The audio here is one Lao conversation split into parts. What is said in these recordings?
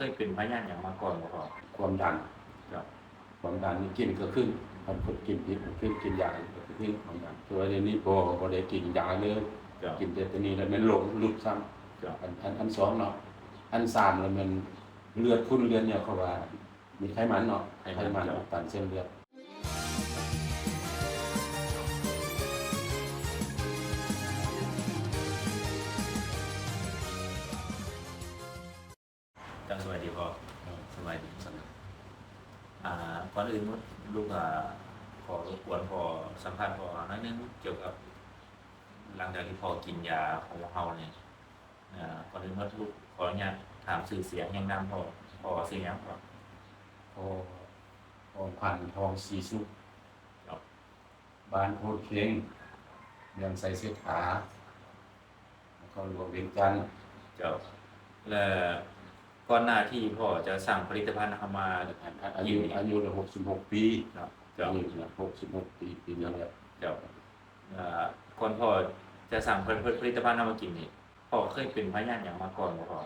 ຍເປັນພະຍາດຫຍັງມາກ່ອນບໍ່ພໍ່? ຄວາມດັນ. ເຈົ້າ. ຄວາມດັນນີ້ກິນກໍຂຶ້ນ, ຄັນຄົນກິນຜິດກໍຂຶ້ນ, ກິນຢາກໍຂຶ້ນຄວາມດັນ. ແຕ່ວ່າດຽວນີ້ບໍ່, ບໍ່ໄດ້ກິນຢາເລີຍ. ເຈົ້າ. ກິນແຕ່ຕົວນີ້ແລ້ວແມ່ນລົງຫຼຸດຊ້ຳ. ເຈົ້າ. ອັນ, ອັນ, ອັນສອງເນາະ. ອັນສາມແລ້ວແມ່ນເລືອດຂຸ້ນເລືອດຫຍັງ ເຂົາວ່າມີໄຂມັນເນາະ, ໄຂມັນ. ໄຂມັນ. ເຈົ້າ. ອຸດຕັນເສັ້ນເລືອດ. ເຈົ້າ ສະບາຍດີພໍ່. ເຈົ້າ ສະບາຍດີ. ສະບາຍ. ອ່າ ກ່ອນອື່ນໝົດ ລູກ ອ່າ ຂໍລົບກວນພໍ່ສຳພາດພໍ່ໜ້ອຍໜຶ່ງ ກ່ຽວກັບຫຼັງຈາກທີ່ພໍ່ກິນຢາຂອງເຮົານີ້. ອ່າ ກ່ອນອື່ນໝົດ ລູກຂໍອະນຸຍາດຖາມຊື່ສຽງ ແນະນຳພໍ່. ພໍ່ຊື່ຫຍັງພໍ່? ພໍ່ ພໍ່ພັນທອງ ສີສຸກ. ເຈົ້າ. ບ້ານໂພນເຄັງ ເມືອງໄຊເສດຖາ ນະຄອນຫຼວງວຽງຈັນ. ເຈົ້າ. ແລະ ກ່ອນໜ້າທີ່ພໍ່ຈະສ້າງຜະລິດຕະພັນເຮົາມາ ອາ ອາຍຸ ອາຍຸລະຫົກສິບຫົກປີເນາະ. ເຈົ້າ. ອາຍຸລະຫົກສິບຫົກປີ ປີນີ້ແຫຼະ. ເຈົ້າ. ເອີ ກ່ອນພໍ່ຈະສ້າງຜະລິດຕະພັນເຮົາມາກິນນີ້ ພໍ່ເຄີຍເປັນພະຍາດຫຍັງມາກ່ອນບໍ່ພໍ່?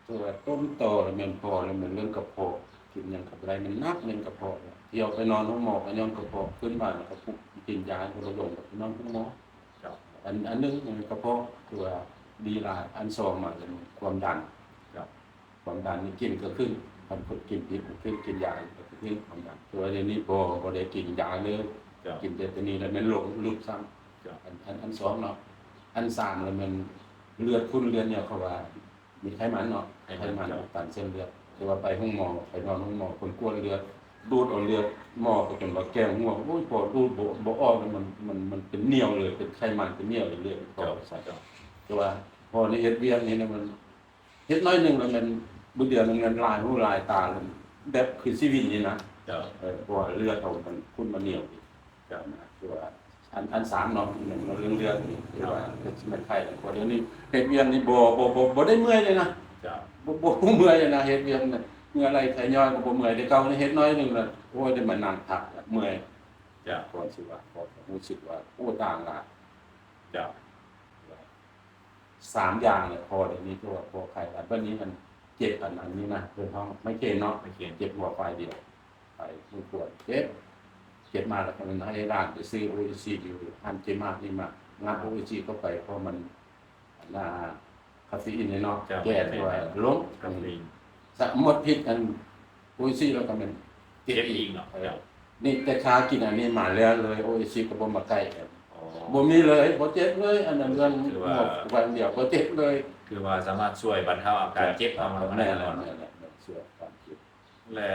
ແຕ່ວ່າຕົ້ນຕໍແລ້ວແມ່ນພໍ່ແລ້ວແມ່ນເລື່ອງກະເພາະ, ກິນຫຍັງກໍບໍ່ໄດ້, ມັນໜັກແມ່ນກະເພາະ. ທ່ຽວໄປນອນໂຮງໝໍກໍຍ້ອນກະເພາະ, ຂຶ້ນມາແລ້ວກໍປຸກກິນຢາກໍບໍ່ລົງ, ກໍໄປນອນໂຮງໝໍ. ເຈົ້າ. ອັນ ອັນໜຶ່ງແມ່ນກະເພາະ ຄືວ່າດີຫຼາຍ, ອັນສອງມາແລ້ວແມ່ນຄວາມດັນ. ເຈົ້າ. ຄວາມດັນນີ້ກິນກໍຂຶ້ນ, ຄັນຄົນກິນຜິດກໍຂຶ້ນ, ກິນຢາກໍຂຶ້ນຄວາມດັນ. ແຕ່ວ່າດຽວນີ້ບໍ່, ບໍ່ໄດ້ກິນຢາເລີຍ. ເຈົ້າ. ກິນແຕ່ຕົວນີ້ແລ້ວແມ່ນລົງຫຼຸດຊ້ຳ. ເຈົ້າ. ອັນ ອັນ ອັນສອງເນາະ. ອັນສາມແລ້ວແມ່ນເລືອດຂຸ້ນເລືອດຫຍັງ ເຂົາວ່າ ມີໄຂມັນເນາະ, ໄຂມັນ. ໄຂມັນ. ເຈົ້າ. ອຸດຕັນເສັ້ນເລືອດ. ແຕ່ວ່າໄປໂຮງໝໍ, ໄປນອນໂຮງໝໍ, ເພິ່ນກວດເລືອດ, ດູດເອົາເລືອດໝໍໄປຈົນວ່າແກ້ງຫົວ. ໂອ້ຍ ພໍດູດບໍ່ ບໍ່ອອກ, ມັນ ມັນ ມັນເປັນໜຽວເລີຍ, ເປັນໄຂມັນເປັນໜຽວເລີຍເລືອດ. ເຈົ້າ. ເຈົ້າ. ແຕ່ວ່າພໍໄດ້ເຮັດວຽກນີ້ນະ ມັນເຮັດໜ້ອຍໜຶ່ງແລ້ວແມ່ນ ບາງເທື່ອມັນຫຼາຍຫູຫຼາຍຕາ ແບບຄືຊີວິດນີ້ນະ. ເຈົ້າ. ເອີ ເພາະວ່າເລືອດເຮົາມັນຂຸ້ນມັນໜຽວ. ເຈົ້າ. ນະ ຄືວ່າ ອັນ ອັນສາມເນາະ ແມ່ນເລື່ອງເລືອດນີ້ ຄືວ່າ ເຈົ້າ ແມ່ນໄຂ້ ເພາະດຽວນີ້ເຮັດວຽກນີ້ບໍ່ ບໍ່ ບໍ່ ບໍ່ໄດ້ເມື່ອຍເລີຍນະ. ເຈົ້າ. ບໍ່ ບໍ່ເມື່ອຍເລີຍນະ ເຮັດວຽກນີ້ ເຫື່ອໄຫຼໄຂຍ້ອຍກໍບໍ່ເມື່ອຍ. ແຕ່ເກົ່ານີ້ເຮັດໜ້ອຍໜຶ່ງລະ ໂອ້ຍ ໄດ້ມານັ່ງພັກລະເມື່ອຍ. ເຈົ້າ. ກ່ອນຊິວ່າ ກໍຮູ້ສຶກວ່າ ໂອ້ ຕ່າງຫຼາຍ. ເຈົ້າ. ສາມຢ່າງເລີຍ ພໍດຽວນີ້ ຄືວ່າພໍໄຂ້. ບັດນີ້ມັນເຈັບອັນ ອັນນີ້ນະ ເພິ່ນເຮົາໄມເກຣນເນາະ ໄມເກຣນ ເຈັບຫົວຝ່າຍດຽວ. ໄປຜູ້ກວດເຈັບ ເຈັບມາແລ້ວກໍມັນໃຫ້ຫຼານໄປຊື້ໂອອິຊິຢູ່ຮ້ານເຈມາກນີ້ມາ ງັດໂອອິຊິເຂົ້າໄປ ເພາະມັນ ອັນນ່າ ຄາເຟອີນເນາະ. ເຈົ້າ. ແກ້ ແມ່ນໆ ທີ່ວ່າລົງ ຄາເຟອີນ ສະ ໝົດພິດອັນໂອອິຊິແລ້ວກໍແມ່ນເຈັບ ເຈັບອີກ ອີກເນາະ. ເອີ ເຈົ້າ. ນີ້ແຕ່ຂ້າກິນອັນນີ້ມາແລ້ວເລີຍ ໂອອິຊິກໍບໍ່ມາໃກ້. ອໍ ບໍ່ມີເລີຍ ບໍ່ເຈັບເລີຍ. ອັນນັ້ນເລື່ອງ ຄືວ່າ ຫົວ ວັນດຽວບໍ່ເຈັບເລີຍ. ຄືວ່າສາມາດຊ່ວຍບັນເທົາອາການເຈັບຂອງເຮົາໄດ້. ແມ່ນແລ້ວ ແມ່ນແລ້ວ ແມ່ນ ຊ່ວຍອາການເຈັບ. ແລະ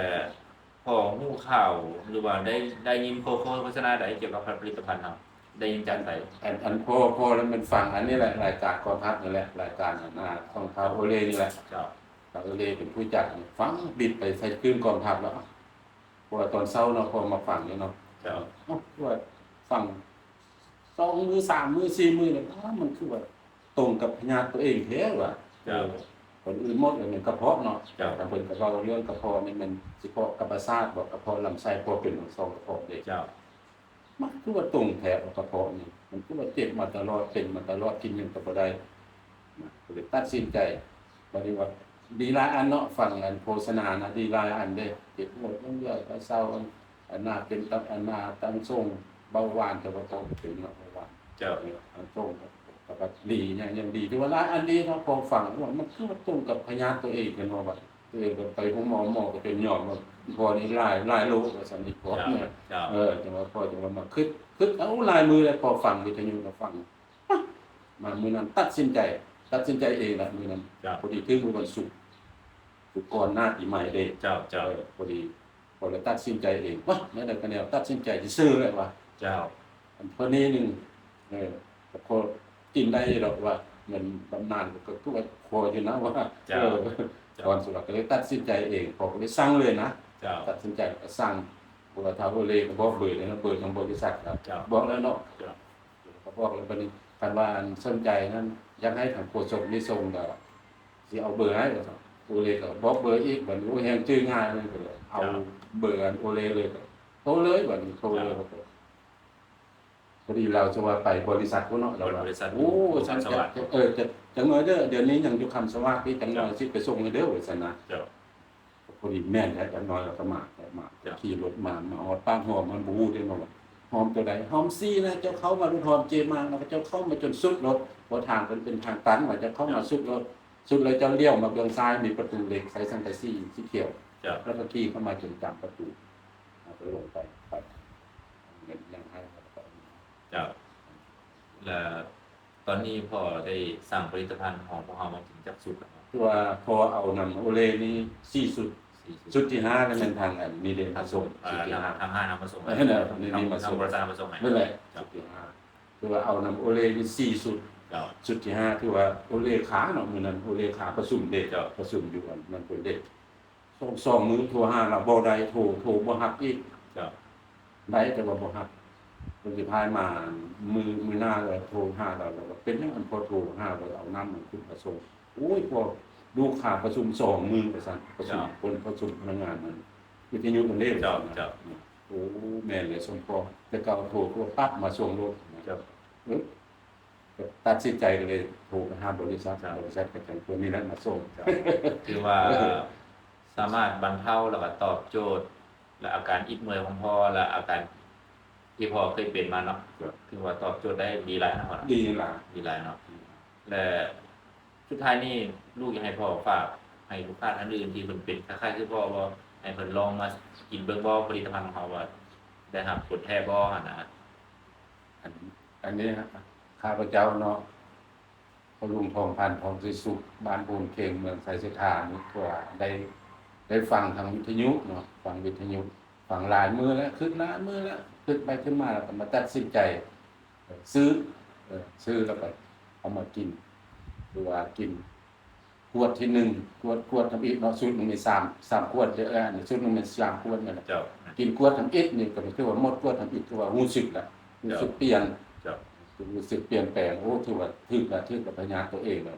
ພໍ່ຮູ້ຂ່າວ ຫຼືວ່າໄດ້ ໄດ້ຍິນໂຄ ໂຄສະນາໃດກ່ຽວກັບຜະລິດຕະພັນເຮົາ ໄດ້ຍິນຈາກໃສ? ອັນ ອັນພໍ່ ພໍ່ແລ້ວແມ່ນຟັງອັນນີ້ແຫຼະ ລາຍການກອງທັບນີ້ແຫຼະ ລາຍການອັນນ່າຂອງທ້າວໂອເລນີ້ແຫຼະ. ເຈົ້າ. ທ້າວໂອເລເປັນຜູ້ຈັດ ຟັງບິດໄປໃສ່ຄື້ນກອງທັບແລ້ວ ເພາະວ່າຕອນເຊົ້າເນາະ ພໍ່ມາຟັງຢູ່ເນາະ. ເຈົ້າ. ເອົ້າ ຄືວ່າຟັງ ສອງມື້ ສາມມື້ ສີ່ມື້ແລ້ວ ອ້າ ມັນຄືວ່າຕົງກັບພະຍາດຕົວເອງແທ້ວ່າ. ເຈົ້າ. ເອີ ຄົນອື່ນໝົດແລ້ວແມ່ນກະເພາະເນາະ. ເຈົ້າ. ແຕ່ເພິ່ນກໍເວົ້າເລື່ອງກະເພາະນີ້ແມ່ນສະເພາະກັບປະສາດບໍ ກະເພາະລຳໄສ້ ເພາະເປັນທັງສອງກະເພາະເດ້. ເຈົ້າ. ມັນຄືວ່າຕົງແທ້ກະເພາະນີ້ ມັນຄືວ່າເຈັບມາຕະຫຼອດ ເປັນມາຕະຫຼອດ ກິນຫຍັງກໍບໍ່ໄດ້. ນະ ກໍເລີຍຕັດສິນໃຈ ບັດນີ້ວ່າດີຫຼາຍອັນເນາະ ຟັງອັນໂຄສະນານະ ດີຫຼາຍອັນເດ້ ເຈັບຫົວ ເລື່ອງເລືອດ ເຊົາ ອັນ ອັນນ່າເປັນຕັບ ອັນນ່າຕັນສົ່ງ ເບົາຫວານ ແຕ່ວ່າບໍ່ເປັນເນາະ ເບົາຫວານ. ເຈົ້າ. ອັນສົ່ງ ກໍວ່າດີ ຫຍັງ ຫຍັງດີ ຖືວ່າຫຼາຍອັນດີເນາະ. ພໍຟັງ ໂອ້ ມັນຄືວ່າຕົງກັບພະຍາດຕົວເອງ ເພິ່ນວ່າ ຕົວເອງກໍໄປໂຮງໝໍ ໝໍກໍຈົນຍອມວ່າ ພໍ່ນີ້ຫຼາຍ ຫຼາຍໂລກວ່າຊັ້ນ ອີ່ພໍ່. ເຈົ້າ. ເຈົ້າ. ເອີ ຈັ່ງວ່າພໍ່ ຈັ່ງວ່າມາຄິດ ຄິດເອົາຫຼາຍມື້ແລ້ວ ພໍຟັງວິທະຍຸແລ້ວຟັງ ມາມື້ນັ້ນຕັດສິນໃຈ ຕັດສິນໃຈເອງລະມື້ນັ້ນ. ເຈົ້າ. ພໍດີຖືກມື້ວັນສຸກ ຄືກ່ອນໜ້າປີໃໝ່ເດ້. ເຈົ້າ ເຈົ້າ. ເອີ ພໍດີ ກໍເລີຍຕັດສິນໃຈເອງ ວະ ແນວໃດກໍແນວ ຕັດສິນໃຈຊື່ໆແຫຼະວ່າ. ເຈົ້າ. ອັນພໍນີ້ໜຶ່ງ ເອີ ກໍພໍກິນໄດ້ຢູ່ດອກວ່າ ເງິນບຳນານກໍຄືວ່າພໍຢູ່ນະວ່າ. ເຈົ້າ. ເອີ ເຈົ້າ. ກ່ອນຊິວ່າ ກໍເລີຍຕັດສິນໃຈເອງ ພໍກໍເລີຍສັ່ງເລີຍນະ. ເຈົ້າ. ຕັດສິນໃຈກໍສັ່ງ ເພາະວ່າທ້າວໂອເລກໍບອກເບີແລ້ວເນາະ ເບີຂອງບໍລິສັດ. ເຈົ້າ. ບອກແລ້ວເນາະ. ເຈົ້າ. ກໍບອກແລ້ວ ບັດນີ້ຄັນວ່າອັນສົນໃຈນັ້ນ ຢາກໃຫ້ທາງໂຄສົກນີ້ສົ່ງ ກໍຊິເອົາເບີໃຫ້ວ່າຊັ້ນ. ໂອເລກໍບອກເບີອີກ ບັດນີ້ ໂອ້ ແຮ່ງຈື່ງ່າຍເລີຍ ກໍເລີຍເອົາ ເຈົ້າ ເບີອັນໂອເລເລີຍ ກໍໂທເລີຍ ບັດນີ້ໂທເລີຍ. ເຈົ້າ. ພໍດີລາວຈະວ່າໄປບໍລິສັດພຸ້ນເນາະ ລາວວ່າ ບໍລິສັດ ໂອ້ ຢູ່ຄຳສະຫວາດ. ເອີ ຈັກ ຈັກໜ້ອຍເດີ ດຽວນີ້ຍັງຢູ່ຄຳສະຫວາດ ອີກຈັກໜ້ອຍ ເຈົ້າ ຊິໄປສົ່ງໃຫ້ເດີ ວ່າຊັ້ນນະ. ເຈົ້າ. ພໍດີແມ່ນແຫຼະ ຢ່າງໜ້ອຍເຮົາກໍມາ ມາ ເຈົ້າ ຂີ່ລົດມາ ມາຮອດປາກຫ້ອມ ມັນບໍ່ຮູ້ເດ້ເນາະວ່າຫ້ອມຕົວໃດ ຫ້ອມສີ່ນະ ເຈົ້າເຂົ້າມາລົດຫ້ອມເຈມາ ແລ້ວກໍເຈົ້າເຂົ້າມາຈົນສຸດລົດ ເພາະທາງມັນເປັນທາງຕັນ ວ່າເຈົ້າເຂົ້າມາ ເຈົ້າ ສຸດລົດ ສຸດແລ້ວເຈົ້າລ້ຽວມາເບື້ອງຊ້າຍ ມີປະຕູເຫຼັກໃສ່ສັງກະສີສີຂຽວ ເຈົ້າ ແລ້ວກໍຂີ່ເຂົ້າມາຈົນຕາມປະຕູ ເຮົາກໍລົງໄປ ໄປເງິນຍັງໃຫ້ ເຈົ້າ ແລ້ວ ຕອນນີ້ພໍ່ໄດ້ສັ່ງຜະລິດຕະພັນຂອງພວກເຮົາມາເຖິງຈັກຊຸດແລ້ວເນາະ? ຄືວ່າພໍ່ເອົານຳໂອເລນີ້ສີ່ຊຸດ ສີ່ຊຸດ ຊຸດທີຫ້າແລ້ວແມ່ນທາງອັນນີ້ເດ້ມາສົ່ງ ເອີ ຊຸດທີຫ້າ ທາງ ທາງຮ້ານເຮົາມາສົ່ງໃຫ້ ເອີ ນັ້ນແຫຼະ ນີ້ມາສົ່ງ ທາງບໍລິສັດເຮົາມາສົ່ງໃຫ້ ນັ້ນແຫຼະ ເຈົ້າ ຊຸດທີຫ້າ ຄືວ່າເອົານຳໂອເລນີ້ສີ່ຊຸດ ເຈົ້າ ຊຸດທີຫ້າ ຄືວ່າໂອເລຄ້າງເນາະ ມື້ນັ້ນໂອເລຄ້າງປະຊຸມເດ້ ເຈົ້າ ປະຊຸມຢູ່ອັນນັ້ນເພິ່ນເດ້ ສອງ ສອງມື້ໂທຫາລາວບໍ່ໄດ້ ໂທ ໂທບໍ່ຮັບອີກ ເຈົ້າ ໄດ້ແຕ່ວ່າບໍ່ຮັບ ເພິ່ນຊິພາຍມາມື້ ມື້ໜ້າລະໂທຫາລາວ ລາວວ່າເປັນຫຍັງອັນພໍ່ໂທຫາລາວ ເອົານ້ຳມັງຄຸດມາສົ່ງ ໂອ້ຍ ພໍ່ລູກຄ້າປະຊຸມສອງມື້ວ່າຊັ້ນ ປະຊຸມ ເຈົ້າ ຄົນປະຊຸມພະນັກງານນັ້ນ ວິທະຍຸມັນເດ້ ເຈົ້າ ເຈົ້າ ໂອ້ ແມ່ນແຫຼະສົມປອງ ແຕ່ເກົ່າໂທກໍປັບມາສົ່ງໂລດ ເຈົ້າ ເອີ ກໍຕັດສິນໃຈກໍເລີຍໂທໄປຫາບໍລິສັດ ເຈົ້າ ບໍລິສັດກໍຈັ່ງເພິ່ນນີ້ແຫຼະມາສົ່ງ ເຈົ້າ ຖືວ່າສາມາດບັນເທົາ ແລ້ວກໍຕອບໂຈດ ແລະ ອາການອິດເມື່ອຍຂອງພໍ່ ແລະ ອາການທີ່ພໍ່ເຄີຍເປັນມາເນາະ ເຈົ້າ ຖືວ່າຕອບໂຈດໄດ້ດີຫຼາຍເນາະ ດີຫຼາຍ ດີຫຼາຍເນາະ ແລະ ສຸດທ້າຍນີ້ລູກຢາກໃຫ້ພໍ່ຝາກໃຫ້ລູກຄ້າທ່ານອື່ນທີ່ເພິ່ນເປັນຄ້າຍໆຄືພໍ່ບໍ່ ໃຫ້ເພິ່ນລອງມາກິນເບິ່ງບໍ່ ຜະລິດຕະພັນຂອງເຮົາວ່າໄດ້ຮັບຜົນແທ້ບໍ່ຫັ້ນນະ? ອັນ ອັນນີ້ ຂ້າພະເຈົ້າເນາະ ພໍ່ລຸງ ທອງພັນ ທອງສີສຸກ ບ້ານໂພນເຄັງ ເມືອງໄຊເສດຖານີ້ ເພາະວ່າໄດ້ ໄດ້ຟັງທາງວິທະຍຸເນາະ ຟັງວິທະຍຸ ຟັງຫຼາຍມື້ແລ້ວ ຄິດຫຼາຍມື້ແລ້ວ ຄິດໄປຄິດມາ ແລ້ວກໍມາຕັດສິນໃຈ ເອີ ຊື້ ເອີ ຊື້ແລ້ວກໍເອົາມາກິນ ຄືວ່າກິນ ຂວດທີໜຶ່ງ ຂວດ ຂວດທຳອິດເນາະ ຊຸດໜຶ່ງມີສາມ ສາມຂວດເດ້ ເອີ ອັນນີ້ຊຸດໜຶ່ງມີສາມຂວດແມ່ນແຫຼະ ເຈົ້າ ກິນຂວດທຳອິດນີ້ກໍຖືວ່າໝົດຂວດທຳອິດ ຖືວ່າຮູ້ສຶກລະ ເຈົ້າ ຮູ້ສຶກປ່ຽນ ເຈົ້າ ຮູ້ສຶກປ່ຽນແປງ ໂອ້ ຖືວ່າຖືກລະ ຖືກກັບພະຍາດຕົວເອງລະ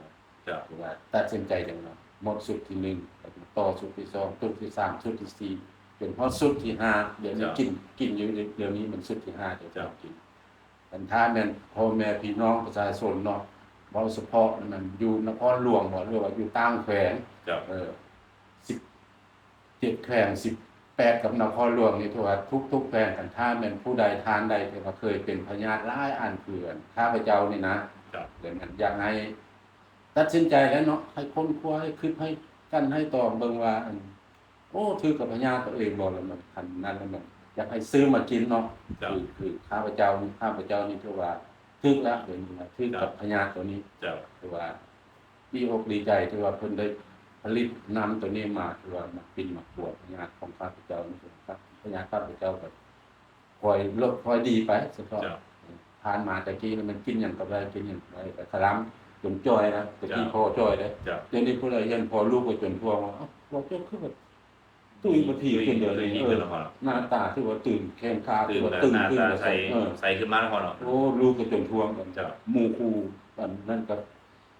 ເຈົ້າ ຖືວ່າຕັດສິນໃຈຈັ່ງນັ້ນ ໝົດຊຸດທີໜຶ່ງ ແລ້ວກໍຕໍ່ຊຸດທີສອງ ຊຸດທີສາມ ຊຸດທີສີ່ ຈົນຮອດຊຸດທີຫ້າ ດຽວນີ້ ເຈົ້າ ກິນ ກິນຢູ່ ດຽວນີ້ມັນຊຸດທີຫ້າ ເຈົ້າ ກິນ ຄັນຖ້າແມ່ນພໍ່ແມ່ພີ່ນ້ອງປະຊາຊົນເນາະ ເວົ້າສະເພາະນັ້ນຢູ່ນະຄອນຫຼວງບໍ ຫຼືວ່າຢູ່ຕ່າງແຂວງ ເຈົ້າ ເອີ ສິບເຈັດແຂວງ ສິບແປດ ກັບນະຄອນຫຼວງນີ້ ຖືວ່າທຸກໆແຂວງ ຄັນຖ້າແມ່ນຜູ້ໃດທ່ານໃດທີ່ວ່າເຄີຍເປັນພະຍາດຫຼາຍອັນ ຄືອັນຂ້າພະເຈົ້ານີ້ນະ ເຈົ້າ ແລ້ວນັ້ນຢາກໃຫ້ຕັດສິນໃຈແລ້ວເນາະ ໃຫ້ຄົ້ນຄວ້າ ໃຫ້ຄິດ ໃຫ້ກັ່ນ ໃຫ້ຕອງເບິ່ງວ່າ ອັນ ໂອ້ ຖືກກັບພະຍາດຕົວເອງບໍ່ ລະມັນ ຄັນນັ້ນລະມັນ ຢາກໃຫ້ຊື້ມາກິນເນາະ ເຈົ້າ ຄື ຄືຂ້າພະເຈົ້າ ຂ້າພະເຈົ້ານີ້ຖືວ່າຖືກລະ ດຽວນີ້ນະ ຖືກກັບ ເຈົ້າ ພະຍາດຕົວນີ້ ເຈົ້າ ຖືວ່າດີອົກດີໃຈ ທີ່ວ່າເພິ່ນໄດ້ຜະລິດນ້ຳຕົວນີ້ມາ ທີ່ວ່າມາປິ່ນມາປົວພະຍາດຂອງຂ້າພະເຈົ້ານີ້ ພະຍາດຂ້າພະເຈົ້າກໍຄ່ອຍລົດຄ່ອຍດີໄປ ສະເພາະ ເຈົ້າ ຜ່ານມາແຕ່ກີ້ນີ້ມັນກິນຫຍັງກໍບໍ່ໄດ້ ກິນຫຍັງກໍບໍ່ໄດ້ ໄປຄະລຳຈົນຈ່ອຍນະ ແຕ່ກີ້ ເຈົ້າ ພໍຈ່ອຍເດ້ ເຈົ້າ ດຽວນີ້ຜູ້ໃດເຫັນພໍ່ລູກກໍຈົນທວງວ່າ ເອົ້າ ພໍ່ເຈົ້າຄືວ່າ ຕຸ້ຍບໍ່ຖີ່ຂຶ້ນດຽວນີ້ ເອີ ໜ້າຕາຄືວ່າຕື່ນ ແຂ້ງຂາຄືວ່າຕຶງຂຶ້ນ ໃສ ເອີ ໃສຂຶ້ນມາແລ້ວເນາະ ໂອ້ ລູກກໍຈົນທວງກັນ ເຈົ້າ ໝູ່ຄູ່ ອັນນັ້ນກໍ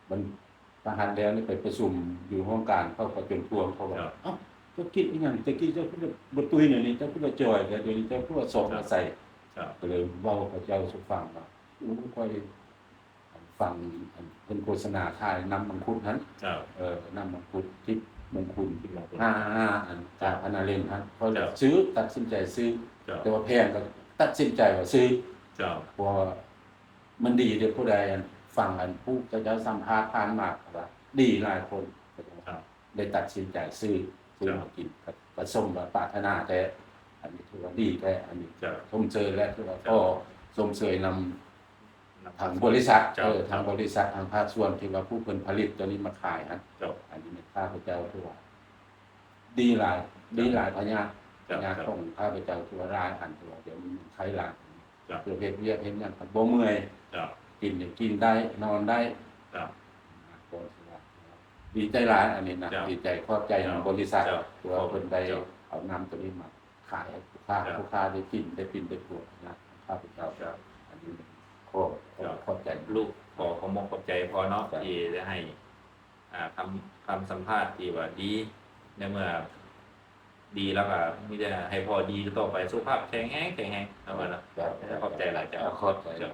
ມັນປະຫັດແລ້ວນີ້ໄປປະຊຸມຢູ່ຫ້ອງການ ເຂົາກໍຈົນທວງ ເຂົາວ່າ ເຈົ້າ ເອົ້າ ເຈົ້າກິນອີ່ຫຍັງ ແຕ່ກີ້ເຈົ້າຄືວ່າບໍ່ຕຸ້ຍ ດຽວນີ້ເຈົ້າຄືວ່າຈ່ອຍ ແລ້ວດຽວນີ້ເຈົ້າຄືວ່າຊອກ ເຈົ້າ ອາໄສ ເຈົ້າ ກໍເລີຍເວົ້າເຂົາເຈົ້າສູ່ຟັງວ່າ ໂອ້ ຂ້ອຍ ຟັງອັນເພິ່ນໂຄສະນາຂາຍນ້ຳມັງຄຸດຫັ້ນ ເຈົ້າ ເອີ ນ້ຳມັງຄຸດທິບມົງຄຸນ ທີ່ວ່າ ຫ້າ ຫ້າ ອັນ ເຈົ້າ ຈາກອະນາເລັນຫັ້ນ ຂ້ອຍ ເຈົ້າ ຊື້ ຕັດສິນໃຈຊື້ ເຈົ້າ ແຕ່ວ່າແພງກໍຕັດສິນໃຈວ່າຊື້ ເຈົ້າ ເພາະວ່າມັນດີເດ້ ຜູ້ໃດອັນ ຟັງອັນຜູ້ເຂົາເຈົ້າສຳພາດຜ່ານມາ ເຂົາວ່າດີຫຼາຍຄົນ ເຈົ້າ ໄດ້ຕັດສິນໃຈຊື້ ຊື້ ເຈົ້າ ມາກິນ ກໍ ກໍສົມວ່າປາດຖະໜາແທ້ ອັນນີ້ຖືວ່າດີແທ້ ອັນນີ້ ເຈົ້າ ຊົມເຊີຍ ແລະ ຖືວ່າ ເຈົ້າ ຂໍຊົມເຊີຍນຳ ທາງບໍລິສັດ ເຈົ້າ ເອີ ທາງບໍລິສັດ ທາງພາກສ່ວນທີ່ວ່າຜູ້ເພິ່ນຜະລິດຕົວນີ້ມາຂາຍຫັ້ນ ເຈົ້າ ອັນນີ້ແມ່ນຂ້າພະເຈົ້າຖືວ່າດີຫຼາຍ ເຈົ້າ ດີຫຼາຍ ພະຍາດ ເຈົ້າ ພະຍາດ ເຈົ້າ ຂອງຂ້າພະເຈົ້າຖືວ່າຫຼາຍອັນ ຖືວ່າດຽວນີ້ມັນໄຂ້ຫຼາຍ ເຈົ້າ ເຮັດວຽກເຮັດຫຍັງກໍບໍ່ເມື່ອຍ ເຈົ້າ ກິນນີ້ກິນໄດ້ ນອນໄດ້ ເຈົ້າ ກໍຖືວ່າດີໃຈຫຼາຍ ອັນນີ້ນະ ເຈົ້າ ດີໃຈ ຂອບໃຈນຳ ເຈົ້າ ບໍລິສັດ ເຈົ້າ ທີ່ວ່າເພິ່ນໄດ້ ເຈົ້າ ເອົານ້ຳຕົວນີ້ມາ ຂາຍໃຫ້ລູກຄ້າ ເຈົ້າ ລູກຄ້າໄດ້ກິນ ໄດ້ປິ່ນໄດ້ປົວນະ ຂ້າພະເຈົ້າ ເຈົ້າ ອັນນີ້ຂໍ ເຈົ້າ ຂອບໃຈ ລູກຂໍຂອບມົກຂອບໃຈພໍ່ເນາະ ເຈົ້າ ທີ່ໄດ້ໃຫ້ ອ່າ ຄຳ ຄຳສຳພາດທີ່ວ່າດີ ໃນເມື່ອດີແລ້ວກໍມີແຕ່ໃຫ້ພໍ່ດີຕໍ່ໄປ ສຸຂະພາບແຂງແຮງ ແຂງແຮງ ເອົາວ່າເນາະ ເຈົ້າ ຂອບໃຈຫຼາຍເຈົ້າ ເຈົ້າ ຂອບໃຈ ເຈົ້າ.